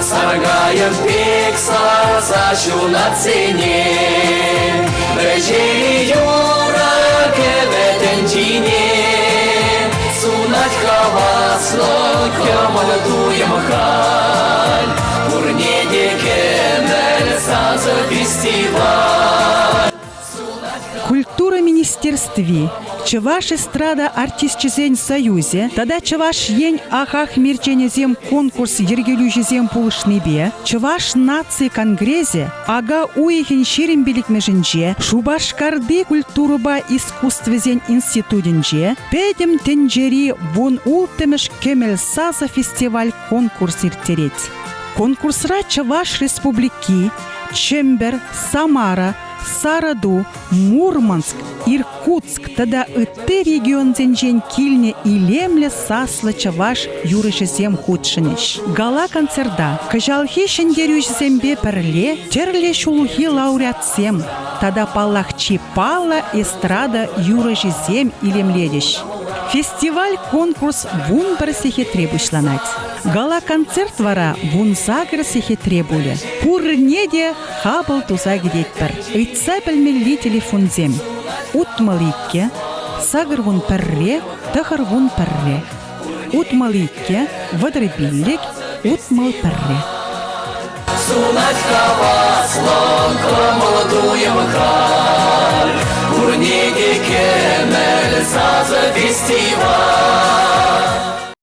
Саркайӑк пек сарса ҫунатсене, Вӗҫери юрӑ кӗвӗ тӗнчине. Сунать хаваслӑ кӑмӑл туйӑм халь, Пурне те кӗмӗл сасӑ фестиваль. Культура министерстви, Чӑваш эстрада артисчӗсен союзӗ тата Чӑваш Ен ахах мерченӗсем конкурс йӗркелӳҫисем пулӑшнипе Чӑваш наци конгресӗ ака уйӑхӗн 25-мӗшӗнче Шупашкарти культурӑпа искусствӑсен институтӗнче Пӗтӗм тӗнчери 16-мӗш Кӗмӗл сасӑ фестиваль-конкурс ирттерет. Конкурсра Чӑваш Республики, Чӗмпӗр, Самара, Сарӑту, Мурманск, Иркутск тата ытти регионсенчен килнӗ илемлӗ саслӑ чӑваш юрӑҫӗсем хутшӑнӗҫ. Гала-концерта кӑҫалхи ҫӗнтерӳҫӗсемпе пӗрле тӗрлӗ ҫулхи лауреатсем тата, паллах, чи паллӑ эстрада юрӑҫисем илемлетӗҫ. Фестиваль-конкурс 11 сехетре пуҫланать. Гала-концерт вара 18 сехетре пулӗ. Пурне те хапӑл туса кӗтетпӗр. Ыйтса пӗлмелли телефонсем: 62, 81, 91, 62, 35, 61. Сунать хаваслӑ кӑмӑл-туйӑм халь, Пурне те кӗмӗл сасӑ фестиваль.